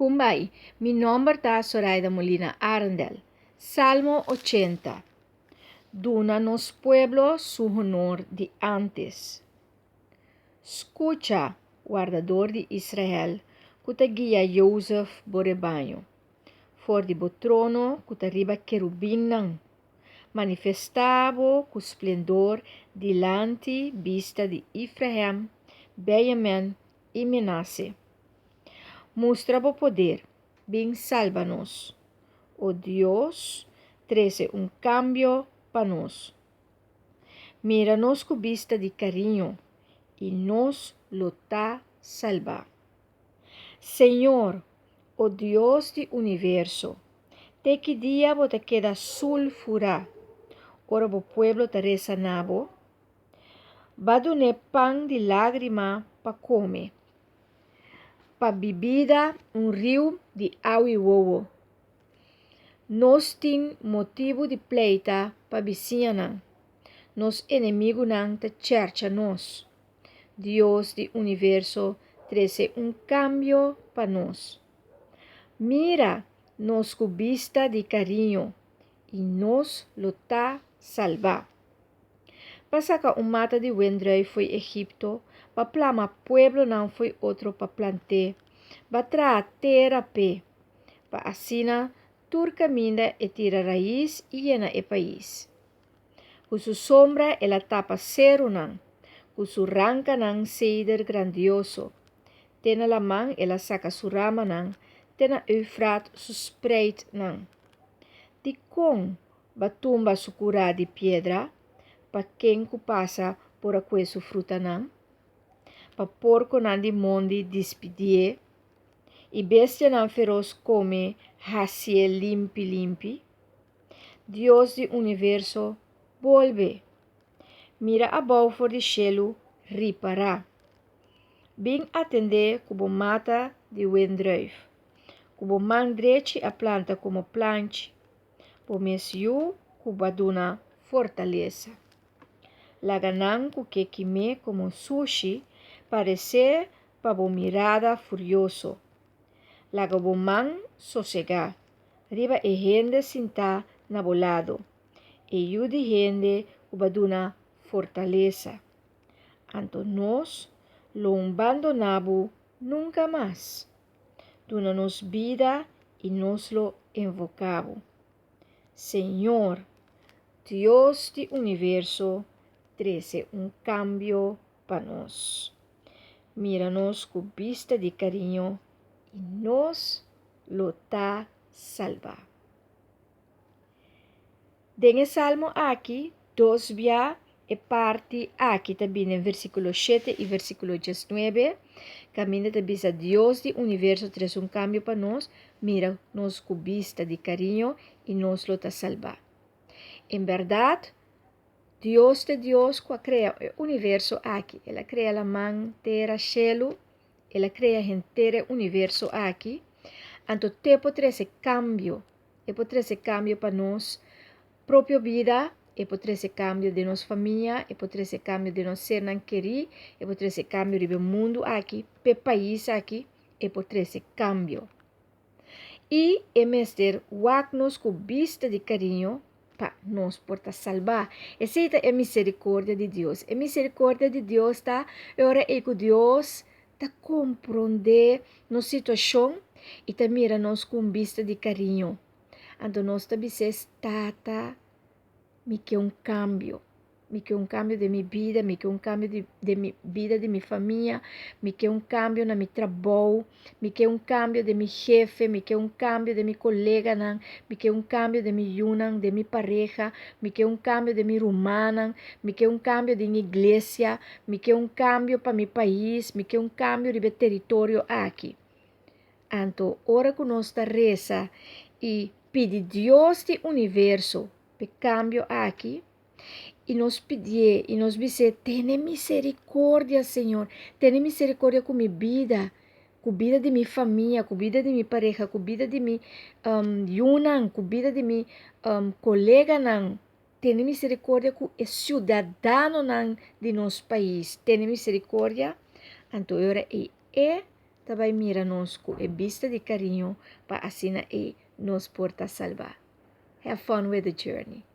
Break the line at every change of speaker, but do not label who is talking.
Kumbai, mi nomber ta Soraida Molina Arendel. Salmo 80. Duna nos pueblo su honor di antes. Skucha, wardador di Israel, ku ta guia Jozef bo rebaño. For di bo trono ku ta riba kerubinnan, manifestá bo ku splendor dilanti bista di Efraim, Benjamin i Menase. Mustra bo poder, bin salba nos. O Dios, trese un kambio pa nos. Mira nos ku bista di kariño, i nos lo ta salbá. Señor, o Dios di universo, te ki dia bo ta keda sulfurá ora bo pueblo ta resa na bo? B'a dun'é pan di lágrima pa kome, pa bibida un riu di awi wowo. Nos tin motibu di pleita pa bisiñanan, nos enemigunan ta chèrcha nos. Dios di universo trese un kambio pa nos. Mira nos ku bista di kariño i nos lo ta salbá. Pa saka un mata di wendrùif fo'i Egipto, pa plama pueblonan fo'i otro pa plant'é, ba traha tera p'e, pa asina tur kaminda e tira rais i yena e pais. Ku su sombra el a tapa serunan, ku su rankanan seider grandioso. Te na laman el a saka su ramanan, te na Eufrat su spreitnan. Dikon Ba tumba su kurá di piedra, pa ken ku pasa por a kue su frutanan, pa porkonan di mondi dispidié i bestianan feros kome hasié limpi limpi? Dios di universo, bolbe! Mira abou for di shelu, ripará! Bin atendé ku bo mata di wendrùif, ku bo man drechi a planta komo planchi. Bo mes yu ku bo a duna fortalesa. Laga nan ku ke kim'é komo sushi paresé pa bo mirada furioso. Laga bo man sosegá riba e hende sintá na bo lado, e yu di hende ku bo a duna fortalesa. Anto nos lo un bandoná bo nunka mas. Duna nos bida i nos lo invoká bo. Señor, Dios di universo, trese un kambio pa nos. Mira nos ku bista di kariño i nos lo ta salbá. Den e salmo aki, dos bia e parti aki ta bini den versíkulo shete i versíkulo diesnuebe, kaminda ta bisa Dios di universo trese un kambio pa nos, mira nos ku bista di kariño i nos lo ta salbá. En bèrdat, Dios ta e Dios ku a krea e universo aki. El a krea laman, tera, shelu, el a krea henter e universo aki. Anto te por trese kambio E por trese kambio pa nos propio bida, e por trese kambio den nos famia, e por trese kambio den nos sernan kerí, e por trese kambio riba e mundu aki, p'e pais aki, e por trese kambio. I e mester wak nos ku bista di kariño pa nos por ta salbá. Esei ta e miserikordia di Dios. E miserikordia di Dios ta e ora ei ku Dios ta komprondé nos situashon i ta mira nos ku un bista di kariño. Anto nos ta bis'é, Tata, mi ke un kambio. Mi ke un kambio den mi bida, mi ke un kambio di den mi bida di mi famia, mi ke un kambio na mi trabou, mi ke un kambio den mi hefe, mi ke un kambio den mi koleganan, mi ke un kambio den mi yunan, den mi pareha, mi ke un kambio den mi rumannan, mi ke un kambio den iglesia, Mi ke un kambio pa mi pais, mi ke un kambio riba e teritorio aki. Anto ora ku nos ta resa i pidi Dios di universo p'e kambio aki, i nos pidié i nos bis'é, Tene miserikordia, Señor, tene miserikordia ku mi bida, ku bida di mi famia, ku bida di mi pareha, ku bida di mi yunan, ku bida di mi koleganan. Tene misericordia cu e ciudadanonan di nos pais. Tene misericordia, anto e ora ei e. ta bai mira nos ku e bista di kariño pa asina ei nos por ta salbá. Have fun with the journey.